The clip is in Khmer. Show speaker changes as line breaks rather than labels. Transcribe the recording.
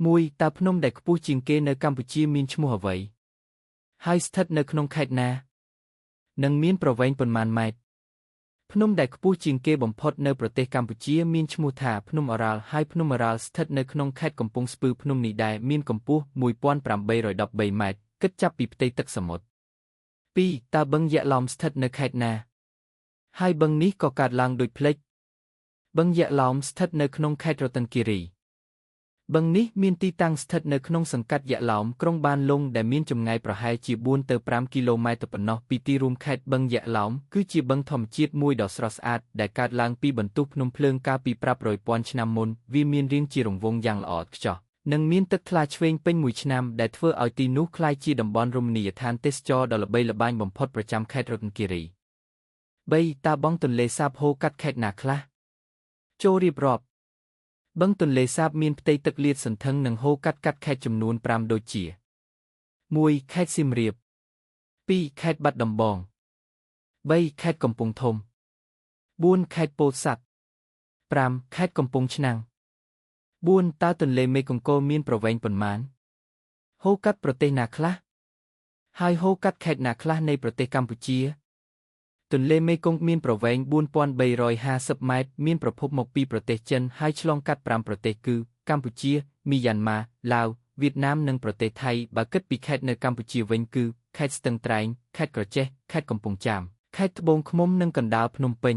1តើភ្នំដែលខ្ពស់ជាងគេនៅកម្ពុជាមានឈ្មោះអ្វីហើយស្ថិតនៅក្នុងខេត្តណានិងមានប្រវែងប៉ុន្មានម៉ែត្រភ្នំដែលខ្ពស់ជាងគេបំផុតនៅប្រទេសកម្ពុជាមានឈ្មោះថាភ្នំឱរ៉ាល់ហើយភ្នំឱរ៉ាល់ស្ថិតនៅក្នុងខេត្តកំពង់ស្ពឺភ្នំនេះដែរមានកម្ពស់1813ម៉ែត្រគិតចាប់ពីផ្ទៃទឹកសមុទ្រ2តើបឹងយក្សឡោមស្ថិតនៅខេត្តណាហើយបឹងនេះក៏កើតឡើងដូចភ្លេចបឹងយក្សឡោមស្ថិតនៅក្នុងខេត្តរតនគិរីបឹងនេះមានទីតាំងស្ថិតនៅក្នុងសង្កាត់យក្សឡោមក្រុងបានលុងដែលមានចម្ងាយប្រហែលជា4ទៅ5គីឡូម៉ែត្រប៉ុណ្ណោះពីទីរួមខេត្តបឹងយក្សឡោមគឺជាបឹងធម្មជាតិមួយដ៏ស្រស់ស្អាតដែលកើតឡើងពីបន្ទុះភ្នំភ្លើងកាលពី500,000ឆ្នាំមុនវាមានរាងជារង្វង់យ៉ាងល្អឥតខ្ចោះនិងមានទឹកថ្លាឆ្វេងពេញមួយឆ្នាំដែលធ្វើឲ្យទីនោះក្លាយជាតំបន់រមណីយដ្ឋានទេសចរណ៍ដ៏ល្បីល្បាញបំផុតប្រចាំខេត្តរតនគិរី3តើបឹងទន្លេសាបហូរកាត់ខេត្តណាខ្លះចូលរៀបរាប់បឹងទន្លេសាបមានផ្ទៃទឹកលាតសន្ធឹងនិងហូរកាត់ខេត្តចំនួន5ដូចជា1ខេត្តសៀមរាប2ខេត្តបាត់ដំបង3ខេត្តកំពង់ធំ4ខេត្តពោធិ៍សាត់5ខេត្តកំពង់ឆ្នាំង4តើទន្លេមេគង្គមានប្រវែងប៉ុន្មានហូរកាត់ប្រទេសណាខ្លះហើយហូរកាត់ខេត្តណាខ្លះនៃប្រទេសកម្ពុជាទន្លេមេគង្គមានប្រវែង 4350 ម៉ែត្រមានប្រភពមកពីប្រទេសចិនហើយឆ្លងកាត់5ប្រទេសគឺកម្ពុជាមីយ៉ាន់ម៉ាឡាវវៀតណាមនិងប្រទេសថៃបើគិតពីខេត្តនៅកម្ពុជាវិញគឺខេត្តស្ទឹងត្រែងខេត្តក្រចេះខេត្តកំពង់ចាមខេត្តត្បូងឃ្មុំនិងកណ្ដាលភ្នំពេញ